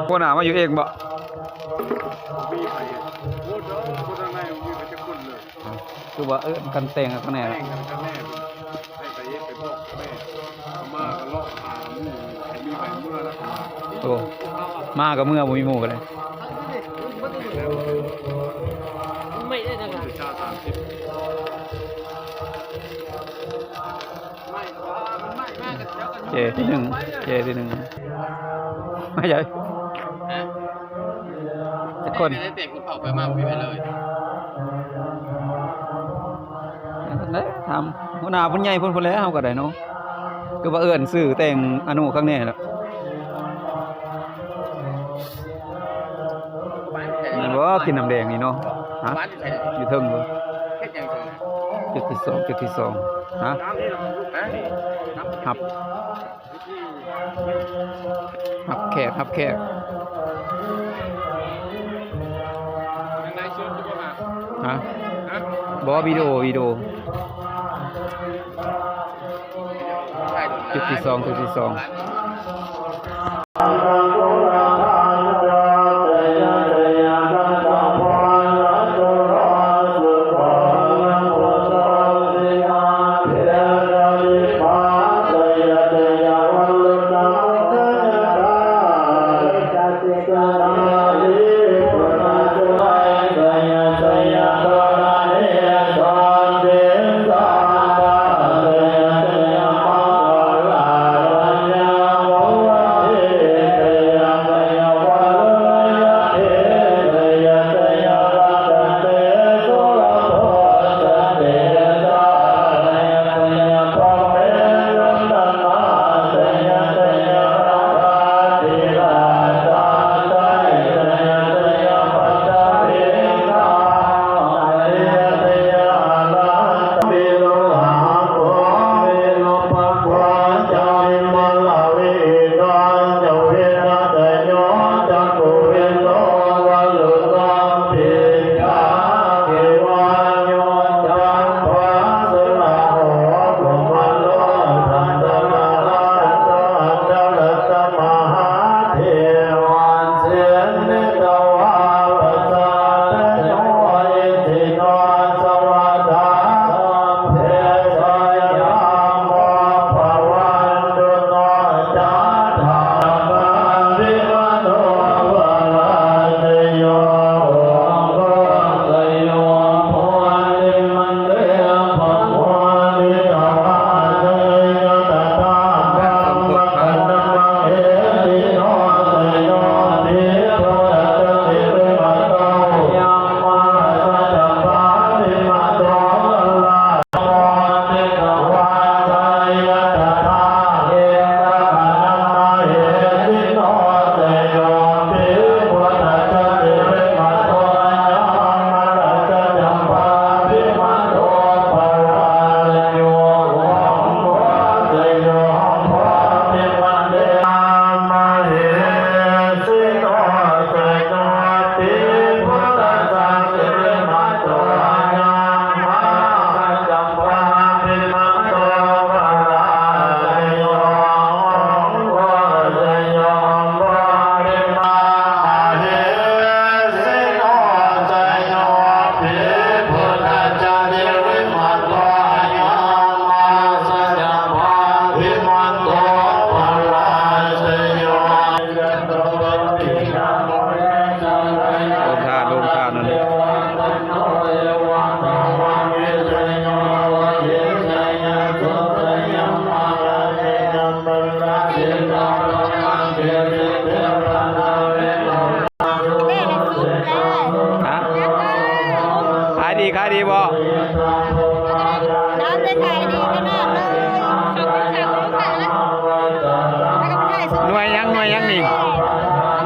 ຫົວໜ້າມາຢູ່ເອງບໍ່? ມີໃຜ? ໂອ້ ຄົນທາງໃນບໍ່ມີໃຜຈັກຄົນເລີຍ. ຄືວ່າເອີ້ນກັນແຕ່ງກັນແນ່ ແຕ່ງກັນແນ່ ໃຫ້ໄປເຮັດໄປບອກແມ່ ມາກໍເລາະຫາໝູ່ ໃຜມີໃຜເມືອແລ້ວກໍມາ. ໂອ້ ມາກໍເມືອ ບໍ່ມີໝູ່ກໍໄດ້ ແລ້ວ ໄມ່ໄດ້ຈັງຫວະ ເຈົ້າສາມສິບ ເຈ້ທີໜຶ່ງ ເຈ້ທີໜຶ່ງ ມາໃຫຍ່ ຮະ? ຈັກຄົນ? ໄດ້ແຕ່ງຄົນເຂົ້າໄປມາບໍ່ມີໃຜເລີຍ ນັ້ນແຫຼະ ຖາມຫົວໜ້າເພິ່ນໃຫຍ່ເພິ່ນພຸ້ນແຫຼະ ເຮົາກໍໄດ້ເນາະ ຄືວ່າເອີ້ນຊື່ແຕ່ງອານຸຄັກແນ່ແຫຼະ. ແມ່ນບໍ່? ກິນນ້ຳແດງນີ້ເນາະ ຮະ? ຢູ່ເທິງພຸ້ນ ເຮັດຫຍັງເທິງນະ? ຈຸດທີສອງ ຈຸດທີສອງ ຮະ? ຮັບ ຮັບແຂກ ຮັບແຂກ ຍັງໄລຟ໌ສົດຢູ່ບໍ່ຫະ? ຮະ? ຮະ? ບໍ່ ວິດີໂອ ວິດີໂອ ຈຸດທີສອງ ຈຸດທີສອງ.ຮະ? ຂາຍດີ ຂາຍດີບໍ່? ໜ່ວຍຫຍັງ ໜ່ວຍຫຍັງນີ້?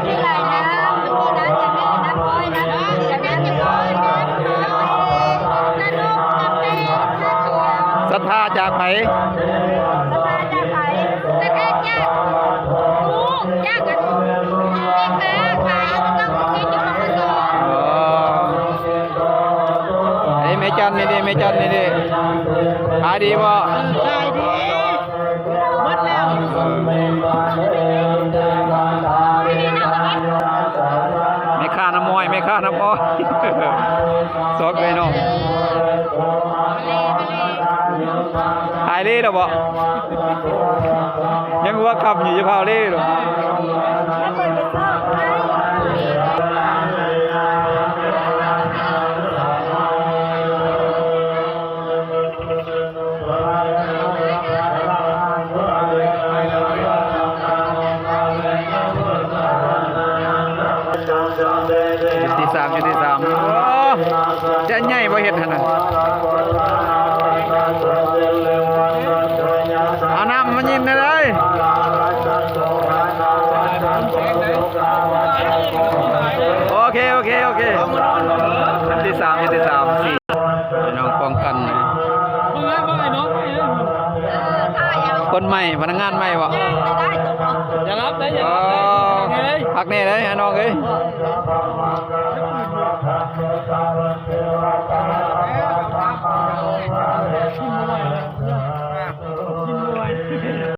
ມີຫຼາຍນ້ຳ ມີນ້ຳຫຍັງແນ່? ນ້ຳອ້ອຍ ນ້ຳເຂົ້າ ນ້ຳເຂົ້າ ນ້ຳນົກ ກາເຟ. ສະພາຈາກໃຜ? ສະພາຈາກ ໂອ້ ຈາກອັນ ແມ່ຄ້າຂາຍ ແລ້ວກໍລູກຊິ້ນຢູ່ ບຂສ. ອໍ ເອີ ແມ່ຈັນນີ້ເດ້ ແມ່ຈັນນີ້ເດ້ ຂາຍດີບໍ່? ເອີ ຂາຍດີ ໝົດແລ້ວ. ແມ່ຄ້ານ້ຳອ້ອຍ ແມ່ຄ້ານ້ຳອ້ອຍ ສອງເອື້ອຍນ້ອງ ຂາຍເລແລ້ວບໍ່? ຍັງຫົວຄ່ຳຢູ່ ຢ່າພາວເລໂລດ. ຈຸດທີສາມ ຈຸດທີສາມ ໂອ້ ຈະໃຫຍ່ບໍ່ເຮັດຫັ້ນນະ ເອົານ້ຳມາຍິງແດ່ເດີ. ໂອເຄ ໂອເຄ ໂອເຄ ອັນທີສາມ ອັນທີສາມ ສີ່ ພີ່ນ້ອງປ້ອງກັນ ຄົນໃໝ່ ພະນັກງານໃໝ່ບໍ່? ຢ່າລັບເດີ ຢ່າລັບເດີ ອໍ ພັກແດ່ເດີ ນ້ອງເອີຍ.